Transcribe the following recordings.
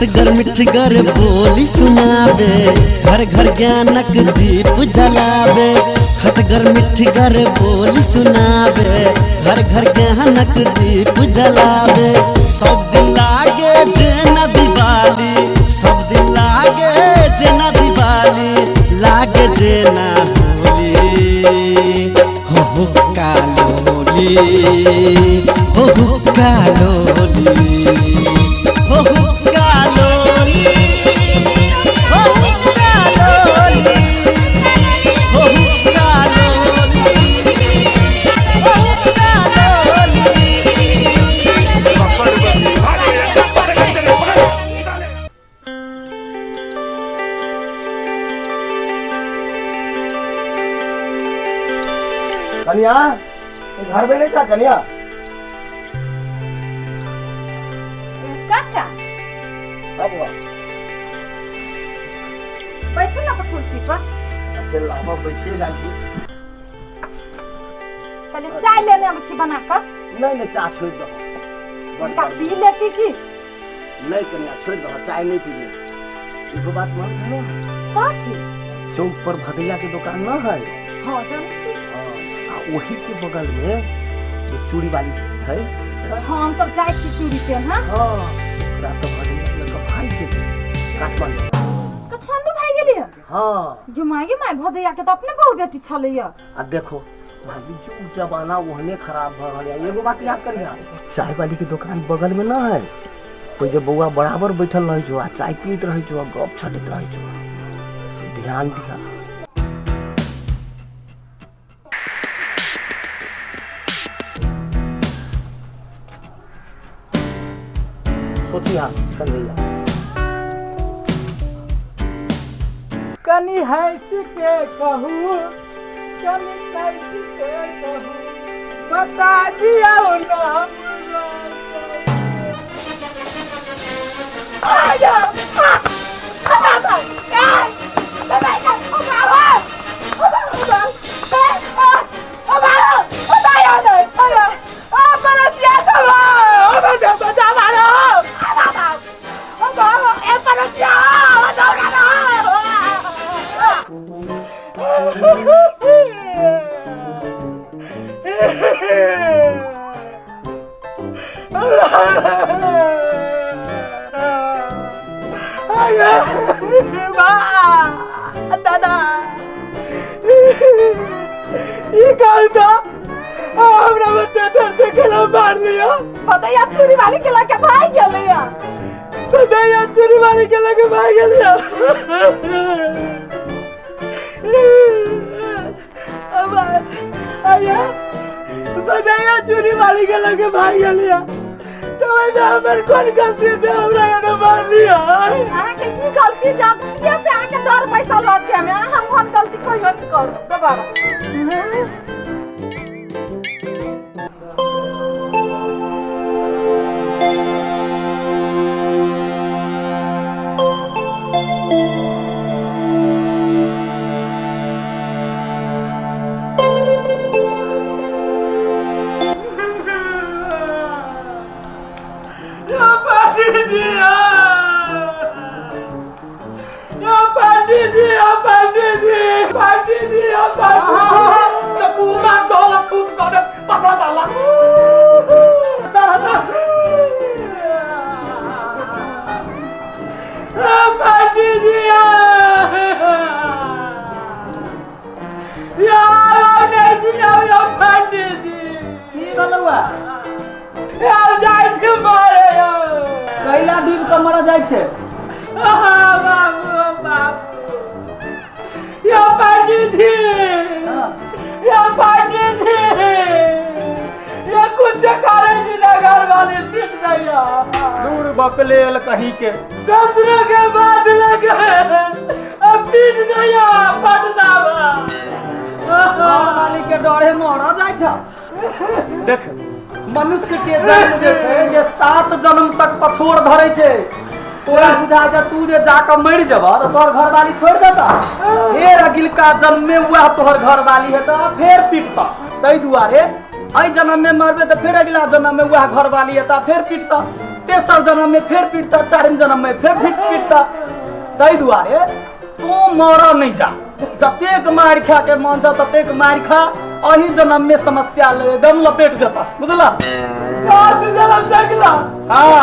खटगर मिठगर बोली सुनावे, घर घर ज्ञानक दीप जलावे। खटगर मिठगर बोली सुनावे, घर घर ज्ञानक दीप जलावे। सब दिन लागे जेना दिवाली, सब दिन लागे जेना दिवाली, लागे जेना होली। हो हो कालोली, हो हो कालोली, हो हो कालोली, हो हो कालोली, हो हो कालोली, हो हो कालोली। कनिया घर में नहीं था कनिया। काका अब हुआ। बैठू ना तो कुर्सी पर। अच्छा लावा बैठिए जाइ छी। पहले चाय लेने आबै छी बना कऽ। नहीं नहीं चाय छोड़ दहो। हुनका पी लेती की? नहीं कनिया छोड़ दहो, चाय नहीं पीबे। एगो बात मान लो। कथी? चौक पर भदैया के दुकान न है? हाँ जानै छी। आ वही के बगल में जो चूड़ी वाली है। हाँ हम सब जाइ छी चूड़ी पेन। हाँ हाँ ओकरा तो भदैया लग भाग गेलै काठमांडू। काठमांडू भागि गेली है? हाँ। गे my गे my, भदैया के तो अपने बहु बेटी छलैया। आ देखो भाभी जो जमाना ओहने खराब भ रहल है। एगो बात याद करिहा, चाय वाली के दुकान बगल में न है, कोई जे बौआ बराबर बैठल रहे छो आ चाय पीत रहे छो आ गप छटैत रहे छो, से ध्यान दिहा। सोचिहा संजैया। कनी हंस के कहू, कनी कैसे के कहू, बता दिया ना हमरा। दादा ई कहता हमरा बच्चा डर से खेला मार लिया। भदैया चूड़ी वाली के लके भागि गेलैया। भदैया चूड़ी वाली के लके भागि गेलैया। अब आया भदैया चूड़ी वाली के लके भागि गेलैया। तो हमर कोन गलती थे हमरा एना मार लिया? अहाँके ई गलती जे आदमीये से अहाँके डर बैसल रहत हमे। हम ओहन गलती कहियो नहि करब दोबारा। कैला डूब के मर जाइ छै। बाबू बाबू या पंडित जी, या पंडित जी, या कुछ करे जी ना घर वाले पीट दैया। दूर बकलेल कहीं के दूसरे के बाद लगे अब पीट दैया पटना। घर वाली के डरे मर जाइ छ। देख मनुष्य के जन्म जे छै जे 7 जन्म तक पछोड़ धरे छै। तोरा बुझा जा तू जे जाके मरि जबह तऽ तोहर घरवाली छोड़ि देता, फेर अगिलका जन्म में वएह तोहर घरवाली हेतऽ फेर पीटतऽ। ताहि दुआरे एहि जन्म में मरबे तऽ फेर अगिला जन्म में वएह घरवाली हेतऽ फेर पीटतऽ। तेसर जन्म में फेर पीटता, चारिम जन्म में फेर पीटता। ताहि दुआरे तू मर नहीं जा, जतेक मारि खा के मन जा ततेक मारि खा, अही जन्म में समस्या एकदम लपेट जेता, बुझला? सात जन्म देखला। हाँ।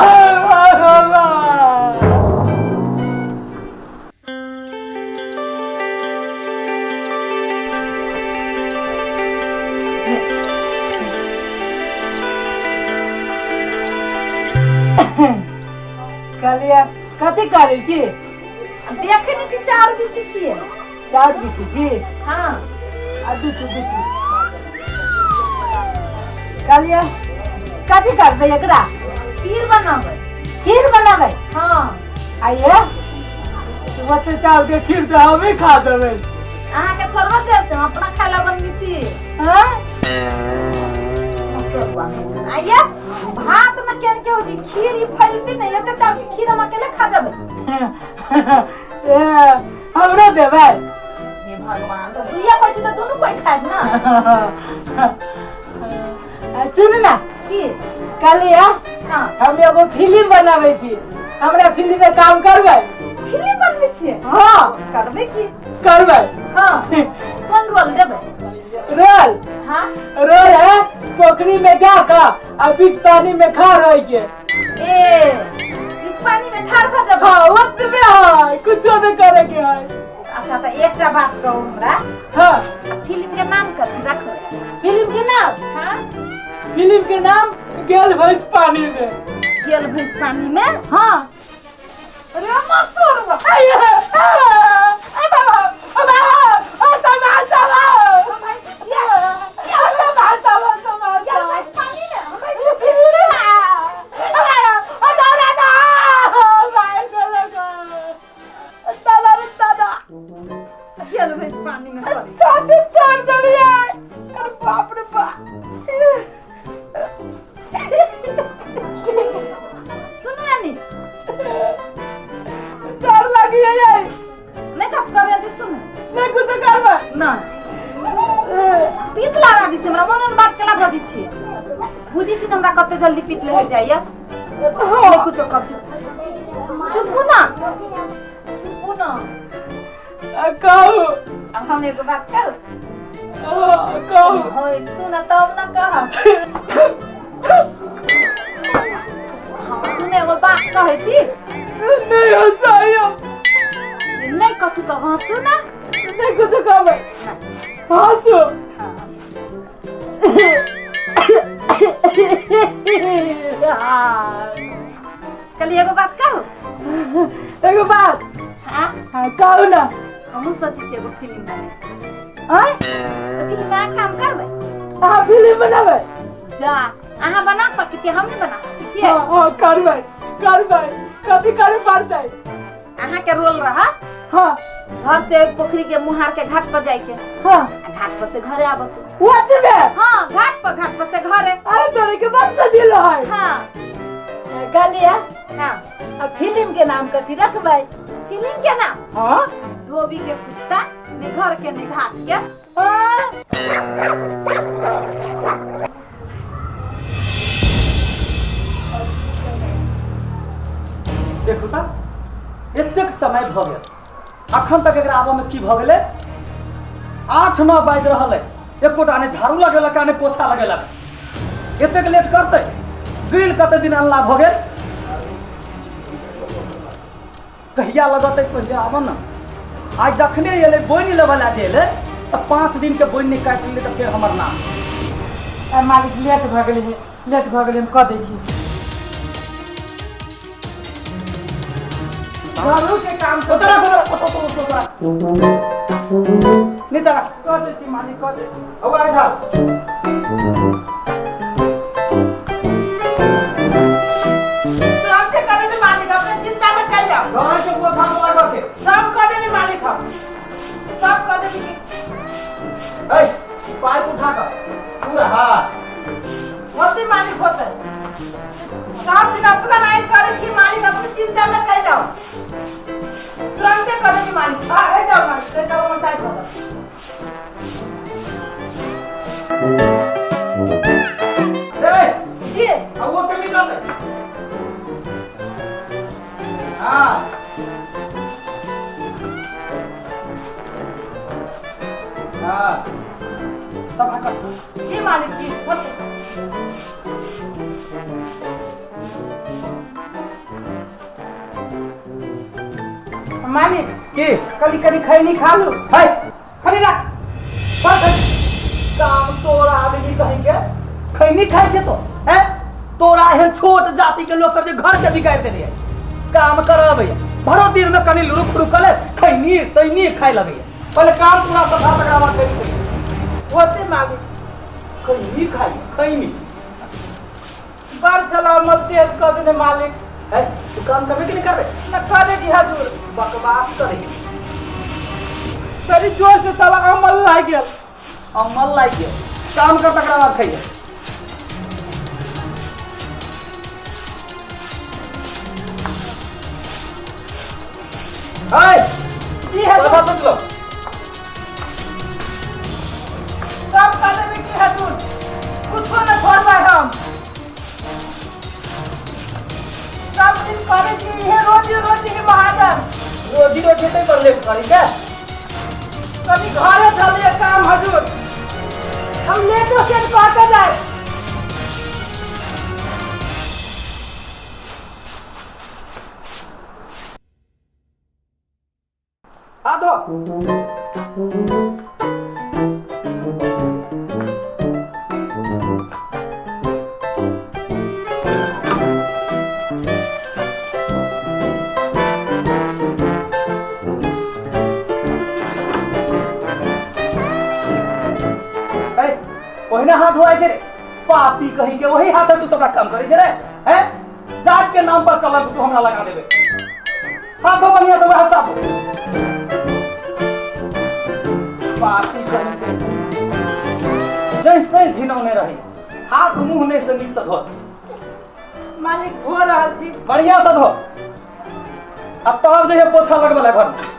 कहलियै कथी करै छी? देखे नहीं छी, चाउर बीछै छियै। चाउर बीछै छी? हाँ। आ बीछू बीछू। कहलियै कथी करबै एकरा? खीर बनाबै। खीर बनाबै? हाँ। आइए ओते चाउर के खीर तऽ हमही खा देबै। अहाँके थोड़बा देब से हम अपना खाय ला बनबै छी। हाँ? आइए भात न केन के हो छी, खीर ई फैलती नहीं, एते चाउर के खीर हम अकेले खा जेबै। हमरो देबै? हे भगवान, तऽ दुइया कोइ छी तऽ दुनू कोइ खायब ना। सुन ना। की? कहलियै हाँ। हम एगो फिल्म बनाबै छी, हमरा फिल्म में काम करबै? फिल्म बनबै छियै? हाँ। करबै की? करबै। हाँ। कोन रोल देबै? रोल? हाँ। रोल है पोखरी में जाकर आ बीच पानी में खड़ा रह के। ए बीच पानी में ठाढ़ भ जेबै? हाँ, ओतबे है, कुछो नहीं करे के है। अच्छा तऽ एकटा बात कहू हमरा। हाँ। फिल्म के नाम कथी रखबै? फिल्म के नाम? हाँ। फिल्म के नाम गेल भैंस पानी में। गेल भैंस पानी में? हाँ। अरे मस्तूर। सुनू यानी डर लगी है। नहीं कब कब यानी सुनू नहीं कुछ करबा ना पीत लगा दी छी हमरा मन बात केला बजै छी, बुझी छी हमरा कते जल्दी पीत लग जाइया। नहीं कुछ कब चुप ना, चुप ना। कहू अब हम एगो बात कहू? कहू। होय सुन तब ना कह। हाँ सुन एगो बात कहै छी। नहीं हंसाई नहीं कथी कहू? हंसू ना। नहीं कुछ कहबै। हंसू। कहली एगो बात कहू? एगो बात? हाँ। हाँ कहू ना। हमहूँ सोचै छी एगो फिल्म बने। आँय? तऽ फिल्म में काम करबै? अहाँ फिल्म बनाबै? जा अहाँ बना सकै छियै, हम नहि बना सकै छियै। हाँ हाँ करबै करबै। कथी करे पड़तै? अहाँ के रोल रहत। हाँ। घर से पोखरी के मुहार के घाट पर जाय के। हाँ। आ घाट पर से घरे आबे के। ओतबे? हाँ, घाट पर से घरे। अरे तोरे के बस से दिल है। हाँ। कहलियै हाँ। आ फिल्म के नाम कथी रखबै? फिल्म के नाम? हाँ। धोबी के कुत्ता ने घर के ने घाट के। हाँ। देखू त एतेक समय भ गेल, अखन तक एकरा आबऽ में की भ गेलै? 8-9 बाजि रहल है, एकोटा ने झाड़ू लगेलक ने पोछा लगेलक। एतेक लेट करतै? ग्रिल कते दिन अनला भ गेल, कहिया लगतै कहिया आबऽ न। आइ जखने एलै बोनि लेबऽ लए जे एलै तऽ 5 दिन के बोनि नहि काटि लेलै तऽ फेर हमर नाम। मालिक लेट भऽ गेलै, लेट भऽ गेलै, हम कऽ दै छी। घरू के काम उतरा उतरा नीचा रख। कऽ दै छी मालिक, कऽ दै छी। ओकरा इधर। तुरंते कऽ देबै मालिक, अपने चिंता मत कर जाओ। घर के पोछा मार करके सब कऽ देबै मालिक, हम सब कऽ देबै। ए पाइप उठा कर पूरा। हाँ होते मालिक होते, सब दिन अपना लाइन करे छी मालिक, अपने चिंता मत कर जाओ। तुरंते कऽ देबै मालिक। हाँ हट जाओ मालिक, हट जाओ, हमर साइड भऽ जाओ। ए जी आ वो के निकाल दे। हाँ हाँ सफा कर। जी मालिक जी होते। मालिक की कभी कभी खैनी खा लो। है खैनी रख पर काम तोरा आदमी कहीं के खैनी खाइ छै तो हैं तोरा एहन छोट जाति के लोग सब जे घर के बिगाड़ देले है। काम करबैया भरो दिन में कनी लुरुक फुरुक कले खैनी तैनी खाइ लगैया। पहले काम पूरा सफा तकरा बाद खैनी खैनी होते मालिक। खैनी खाइ खैनी बड़ चला मत तेज कर देने मालिक। है तू काम करबे कि नहीं करबे? न करे जी हजूर। बकवास करे तरी जोर से साला अमल लाग गेल। अमल लाग गेल। काम कर तकरा बाद खैया। हाय जी हजूर सोच लो सब कर देबे की हजूर, कुछो न छोड़बै हम। सब दिन करे छी इहे रोजी रोटी के महाजन। रोजी रोटी नहीं पर ले करी के कभी घरे चलिए काम हजूर, हम लेटो सेट कह के जाए। हाथ धो। ओहिना हाथ धोआइ छै रे पापी कही के, वही हाथ तू सबरा काम करे छै रे हैं। जात के नाम पर कलंक तू हमरा लगा देबे। हाथ धो बढ़िया से, वह साफ हो। पापी कही के जैसे घिनौने रही, हाथ मुंह नहीं से नीक से धो। मालिक धो रहल छी, बढ़िया से धो। अब तब जे पोछा लगबे घर में।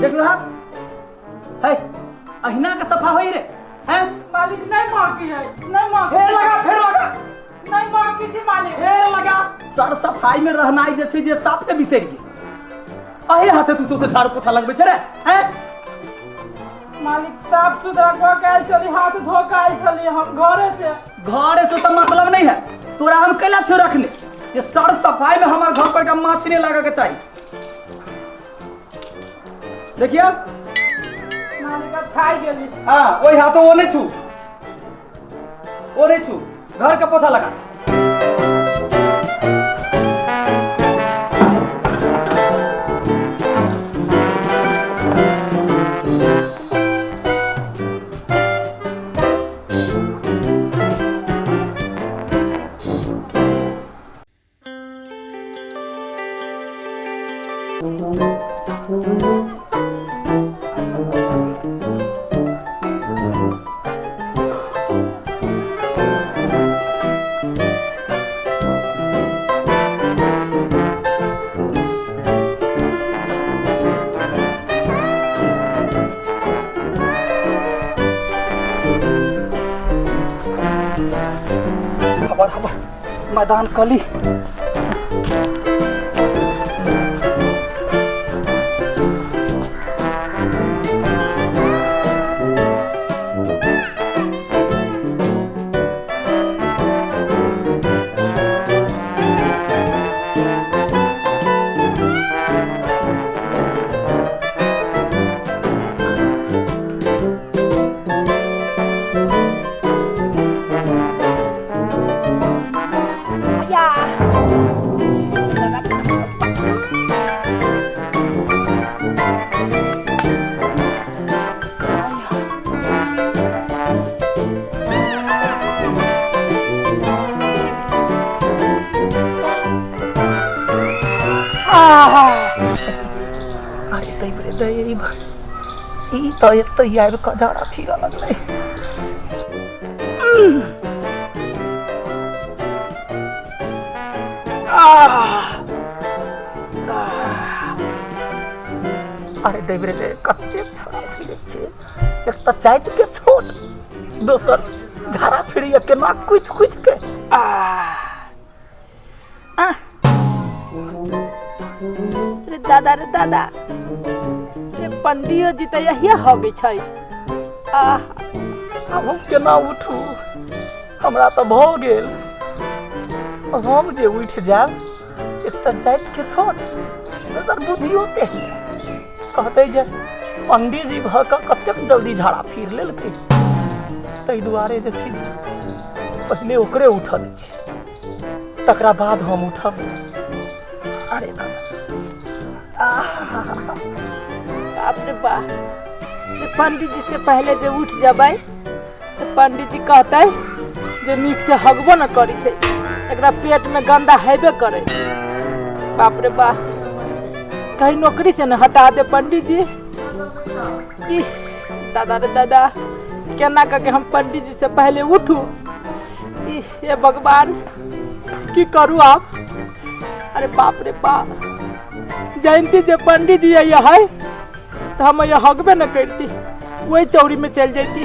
देख लो हाथ है अहिना के सफा होई रे हैं। मालिक नहीं माफी है, नहीं माफी। फेर लगा, फेर लगा। नहीं माफी जी मालिक, फेर लगा। सर सफाई में रहनाई जे छै जे साफ के बिसरि गेल। अही हाथे तू सोचे झाड़ू पोछा लगबै छै रे हैं। मालिक साफ सुथरा क के आयल छली, हाथ धो के आयल छली हम घरे से। घरे से तो मतलब नहीं है तोरा, हम कैला छो रखने ये सर सफाई में हमार घर पर माछी नहीं लगा के चाहिए। देखिए मालिक अब थाई गेली। हाँ ओहि हाथों वो नहीं छू, वो नहीं छू, घर का पोछा लगा। खबर खबर मैदान कली तो एतै आबि कऽ झाड़ा फिरऽ लगलै। अरे देव रे कते झाड़ा फिरै छै, एक तऽ जाति के छोट दोसर झाड़ा फिरैया केना कुथि कुथि के। आ आ रे दादा रे दादा रे, पंडियो जी तऽ यही हगै छै। आह, आब हम केना उठू? हमरा तऽ भऽ गेल। हम जे उठि जायब, एक तऽ जाति के छोट, दोसर बुद्धियो ते कहतै जे पंडीजी भऽ कऽ कतेक जल्दी झाड़ा फिर लेलकै। ताहि दुआरे जे छै जे पहिले ओकरे उठऽ दै छियै, तकरा बाद हम उठब। अरे दादा, बाप रे बा, पंडित जी से पहले जे उठ जबै तऽ पंडित जी कहतै जे नीक से हगबो न करै छै, एकरा पेट में गंदा हेबे करे। बाप रे बा, कहीं नौकरी से न हटा दे पंडित जी। इस दादा रे दादा, केना करके हम पंडित जी से पहले उठू? इस हे भगवान, की करू आप? अरे बाप रे बाप, जयंती जे पंडित जी यही है तो हम यहाँ हगबे न करती, वही चौरी में चल जाती।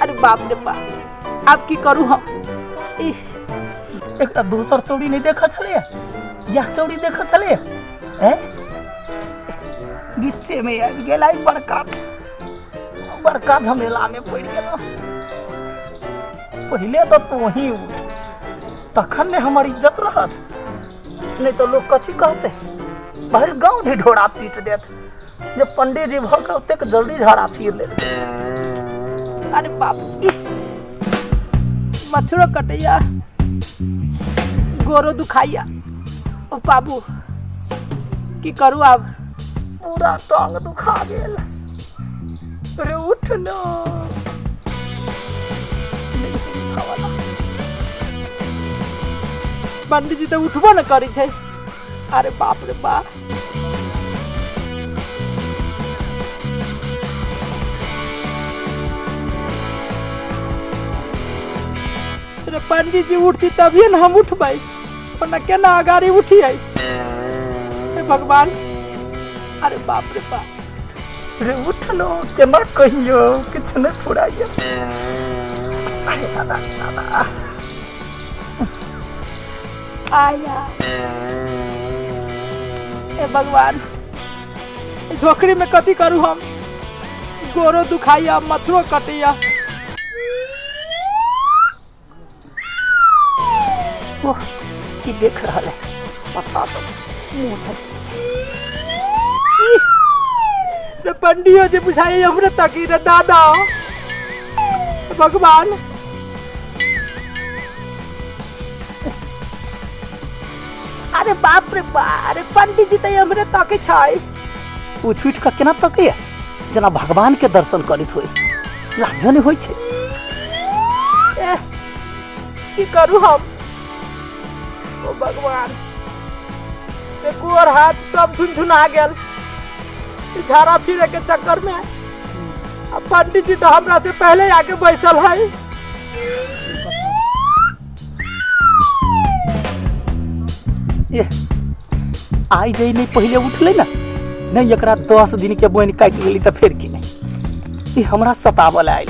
अरे बाप रे बाप, अब की करू हम? इस एकटा दोसर चौरी नहि देखल छलैया, यह चौरी देखल छलैया। हैं, बीचे में आबि गेल। आइ बड़का बड़का झमेला में पड़ि गेल। पहिले तऽ तोही उठ, तखन ने हमर इज्जत रहत, नहीं तो लोग कथी कहते? भरि गाँव ढिढोरा पीट देत जे पंडित जी भऽ कऽ ओतेक जल्दी झाड़ा फिर लेल। अरे बाप, इस मच्छरो कटैया, गोरो दुखाइया। ओ बाबू, की करू आब? पूरा टांग दुखा गेल। अरे उठ न, पंडित जी तऽ उठबो न करै छै। अरे बाप रे बाप, रे पंडित जी उठती तभिए न हम उठबै, वरना केना अगाड़ी उठियै? हे भगवान, अरे बाप रे बाप। रे उठ न, केना कहियो, किछु नहि फुराइया। अरे दादा दादा, आया। हे भगवान, झोकरी में कथी करू हम? गोरो दुखाइया, मच्छरो कटैया। ओह, की देख रहल है? पत्ता सब मुँह छै। रे पंडियो जे बुझाइया हमरे तकी। रे दादा, भगवान। अरे बाप रे बा, अरे पंडित जी तऽ हमरे तके छै। उठि उठि कऽ केना तकैया, जेना भगवान के दर्शन करैत होइ। लाजो नहि होइ छै। एह, की करू हम? ओ भगवान, रे गोर हाथ सब झुनझुना गेल ई झाड़ा फिरे के चक्कर में। अब पंडित जी तो हमरा से पहले आके बैसल है। एह, आइ जे नहि पहिले उठलै ने, नहि एकरा 10 दिन के बोनि काटि लेली तऽ फेर की नहि ई हमरा सताबऽ लए आयल।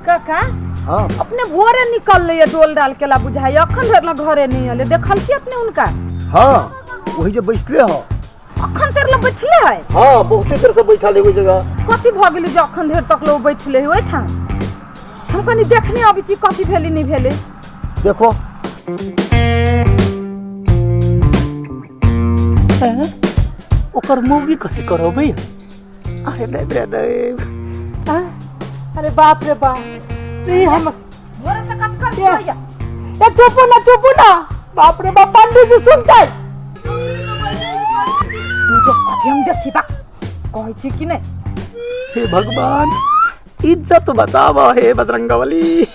काका। हाँ। अपने भोरे निकल ले डोल डाल के ला, बुझाई अखन धरि ला घरे नहीं अले। देखल की अपने उनका? हाँ, वही जे बैसले हो। अखन धरि ला बैठले है? हाँ, बहुते देर से बैठल है ओहि जगह। कथी भऽ गेलै जे अखन धरि तक लोग बैठले है ओहिठाम? हम कनी देखने अबै छी, कथी भेलै नहि भेलै। देखो। हैं? ओकर मौगी कथी करबै? अरे देव रे देव। आँ? अरे बाप रे बाप, ई हम भोरे से कथी करै छियै? ए चुपू ना, चुपू ना, बाप रे बाप, पंडित जी सुनतै। तू जो कथी हम देखी बा कहै छी कि नहि? हे भगवान, इज्जत बचाव हे बजरंगबली।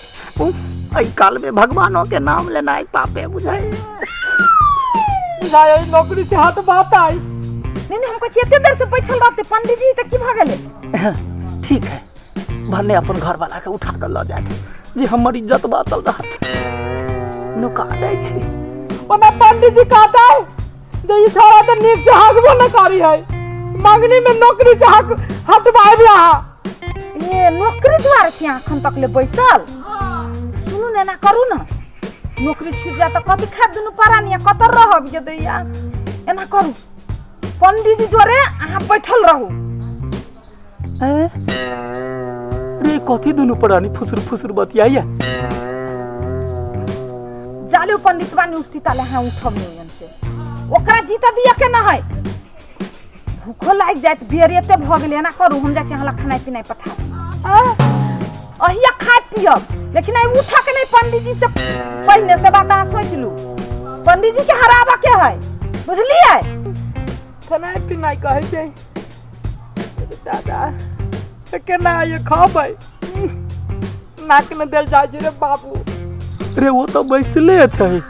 एहि काल में भगवानों के नाम लेनाइ पापे बुझाइ। बुझाइ नौकरी से हट बात आई। नहीं नहीं, हमको एते देर से बैठल रहते पंडित जी तऽ की भऽ गेलै? ठीक है, भने अपन घर वाला के उठा कऽ लऽ जायत जे हमर इज्जत बाँचल रहत। नुका जाइ छै। ओना पंडित जी कहतै जे ई छोड़ा तऽ नीक से हगबो न करी है। मंगनी में नौकरी से हक हटवाएब अहाँ। ए नौकरी दुआरे छी अहाँ एखन तक ले बैसल? सुनू ने, एना करू ने, नौकरी छूट जाए तऽ कथी खायब दुनू प्राणी आ कतऽ रहब ये दैया? एना करू, पंडीजी जोरे अहाँ बैठल रहू। ए? रे कथी दुनू प्राणी फुसुर फुसुर बतियाइया? जाले पंडित बानी उठती ताले अहाँ उठब नहीं से, ओकरा जीता दिया के ना है, भूखो लागि जायत, बेर एते भऽ गेलै। एना करू, हम जाइ छी अहाँ लग खेनाइ पिनाइ पठा, अहिया खाय पियब, लेकिन आइ उठऽ के नहीं पंडीजी से पहिने, से बात अहाँ सोचि लू। पंडीजी के हराबऽ के है, बुझलियै? खेनाइ पिनाइ कहै छै अरे दादा, तऽ केना ये खबै? नाक में देल जाइ छै रे बाबू। रे ओ तऽ बैसले छै,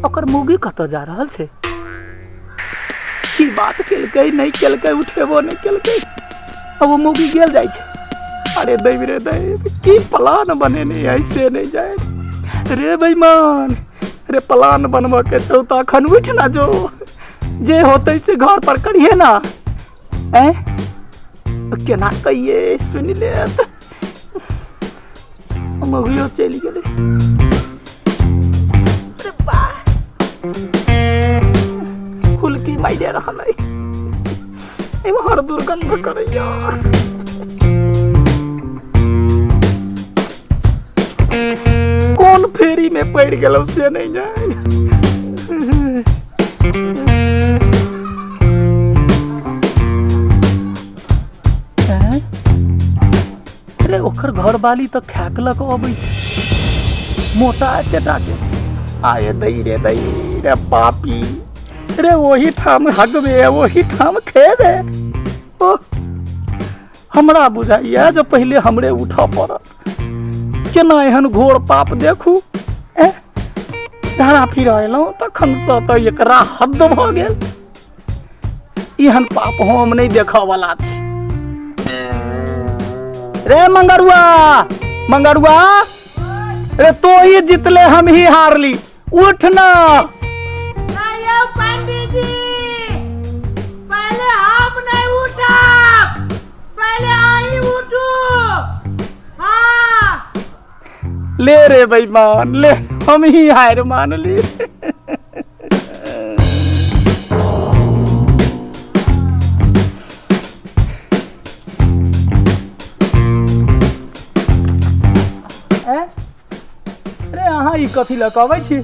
ओकर मौगी कतऽ जा रहल छै? की बात केलकै नहि केलकै, उठेबो नहि केलकै, अब ओ मौगी गेल जाइ छै। अरे दैव रे दैव, की प्लान बनेने है से नहि जाय रे बेईमान। रे प्लान बनबऽ के छौ तऽ अखन उठि ना जो, जे होतै से घर पर करिहे ना। ऐं केना कहिए सुनि लेत? मौगियो चलि गेलै। अरे वाह, हुलकी मारि रहल अइ, एम्हर दुर्गंध करैया। कोन फेरी में पड़ि गेलहुँ से नहि जानि। ऐं? अरे ओकर घरवाली तऽ खाक लऽ कऽ अबै छै, मोटा एतेटा के। आए दई रे दई रे पापी रे, ओही ठाम हगबे ओही ठाम खेबे। ओह, हमरा बुझाइया जे पहिले हमरे उठऽ पड़त। केना एहन घोर पाप देखू? ए धारा फिर एलहुँ तखनसँ तऽ एकरा हद भऽ गेल। एहन पाप हम नहि देखऽ वाला छी। रे मंगरुआ, मंगरुआ रे, तो ही जीतले हम ही हारली, उठ ना। नहीं पंडित जी, पहले हम नहीं उठब, पहले आई उठू। हाँ ले रे बेईमान ले, हम ही हार मान ली। ए? रे अहाँ ई कथी लऽ कऽ अबै छी?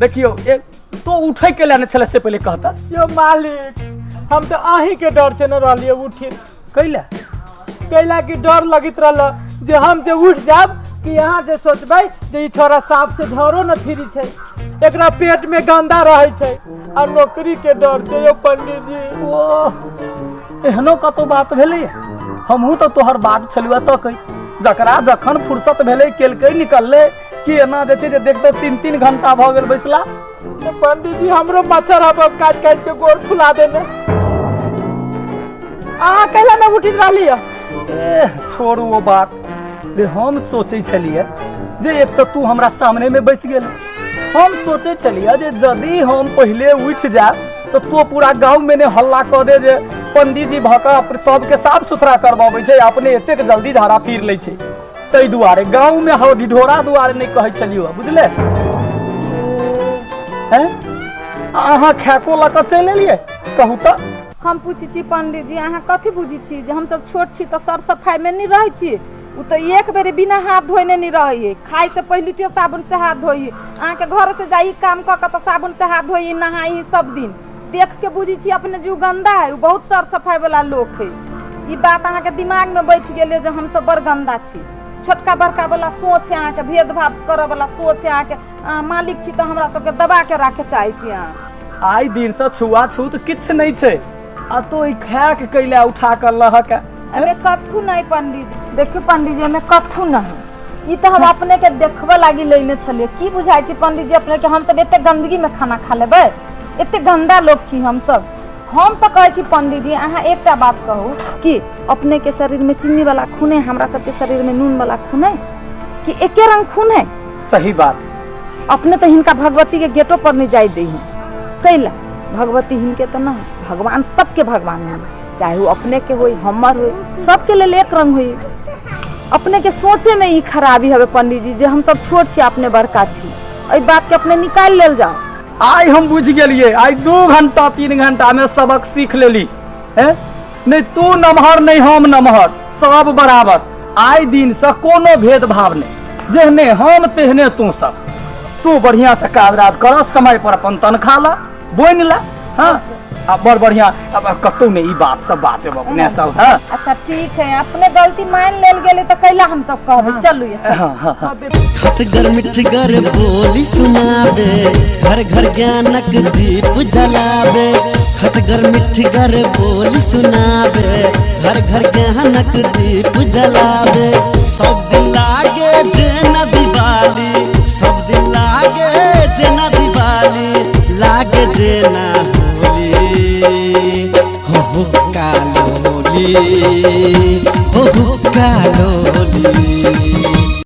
देखियौ, एक तो उठै के लेने छलै से पहिले कहता। यो मालिक, हम तो अहीं के डर से न रहलिए उठी। कैला? कैला कि डर लगित रहल जे हम जे उठ जाब कि यहाँ जे सोचबै जे ई छोरा साफ से झरो न फिरी छै, एकरा पेट में गंदा रहै छै, आ नौकरी के डर से यो पंडित जी। ओह, एहनो कतौ बात भेलै? हमहूँ तऽ तोहर बाट छलुआ तकै, जकरा जखन फुर्सत भेलै केलकै निकललै, कि एना जे छै जे देखते 3-3 घंटा भऽ गेल बैसला। तो पंडित जी हमरो मच्छर अब काट काट के गोर फुला देने। अहाँ कैला न उठित रहली? ए छोड़ू ओ बात। रे हम सोचै छलियै जे एक तऽ तू हमरा सामने में बैस गेल, हम सोचै छलियै जे यदि हम पहिले उठि जायब तऽ तो पूरा गाँव में ने हल्ला कऽ दे जे पंडीजी भऽ कऽ सबके साफ सुथरा करबाबै छै, अपने एतेक जल्दी झाड़ा फिर लै छै। ताहि दुआरे गाँव में हौ ढिढोरा दुआरे नहि कहै छलियौ, बुझले? हैं अहाँ खैको लऽ कऽ चलि एलियै, कहू तऽ। हम पूछै छी पंडीजी, अहाँ कथी बुझै छी जे हमसब छोट छी तऽ सर सफाई में नहीं रहै छी? उ तऽ एक बेर बिना हाथ धोने नहीं रहै है, खाय से पहले तो साबुन से हाथ धोई, अहाँके घर से जाई काम कऽ के तऽ साबुन से हाथ धोई, नहाई सब दिन। देख के बुझै छी अपने जे उ गंदा है, उ बहुत सर सफाई वाला लोक है। ई बात अहाँके दिमाग में बैठ गेलै जे हमसब बड़ गंदा छी। छोटका बड़का वाला सोच है अहाँके, भेदभाव करऽ वाला सोच है अहाँके। अहाँ मालिक छी तऽ हमरा सबके दबा के राखे चाहै छी अहाँ। आइ दिन से छुआछूत किछु नहि छै, आ तो ई खाय के कैला उठा कऽ लहक? एमे कथू नहीं पंडीजी, देखियो पंडीजी, एमे कथू नहीं, ई तऽ हम अपने के देखबे लागी लेने छलियै। की बुझाइ छै पंडीजी अपने के, हमसब एते गंदगी में खाना खा लेबै? एते गंदा लोग छी हमसब? हम तऽ कहै छी पंडीजी, अहाँ एकटा बात कहू कि अपने के शरीर में चीनी वाला खून है, हमरा सबके शरीर में नून वाला खून है, कि एके रंग खून है? सही बात। अपने तऽ हिनका भगवती के गेटो पर नहीं जाय दै है, कैला? भगवती हिनके तऽ न है, भगवान सबके भगवान होई, चाहे वो अपने के होई हमर होई, सबके लेल एक रंग होई। अपने के सोचे में ई खराबी हवे पंडित जी, जे हम सब छोट छी अपने बड़का छी, एहि बात के अपने निकालि लेल जाओ। आइ हम बुझि गेलियै, आइ 2 घंटा 3 घंटा में सबक सीख लेली। हैं नहीं तू नमहर नहीं हम नमहर, सब बराबर। आइ दिन से कोनो भेदभाव नहीं, जेहने हम तेहने तू सब। तू बढ़िया से काज राज कर, समय पर अपन तनखा ला बोनि ला। हाँ आ बड़ बढ़िया, अब कतौ नहीं ई बात सब बाजब अपने सब। हाँ अच्छा ठीक है, अपने गलती मान लेल गेलै तऽ कैला हम सब कहबै, चलू ये चलू। हाँ हाँ हाँ। खटगर मिठगर बोली सुनाबे, घर घर ज्ञानक दीप जलाबे। खटगर मिठगर बोली सुनाबे, घर घर ज्ञानक दीप जलाबे। सब दिन लागे जेना दिवाली, सब दिन लागे जेना दिवाली, लागे जेना होली, हो कालोली, हो कालोली।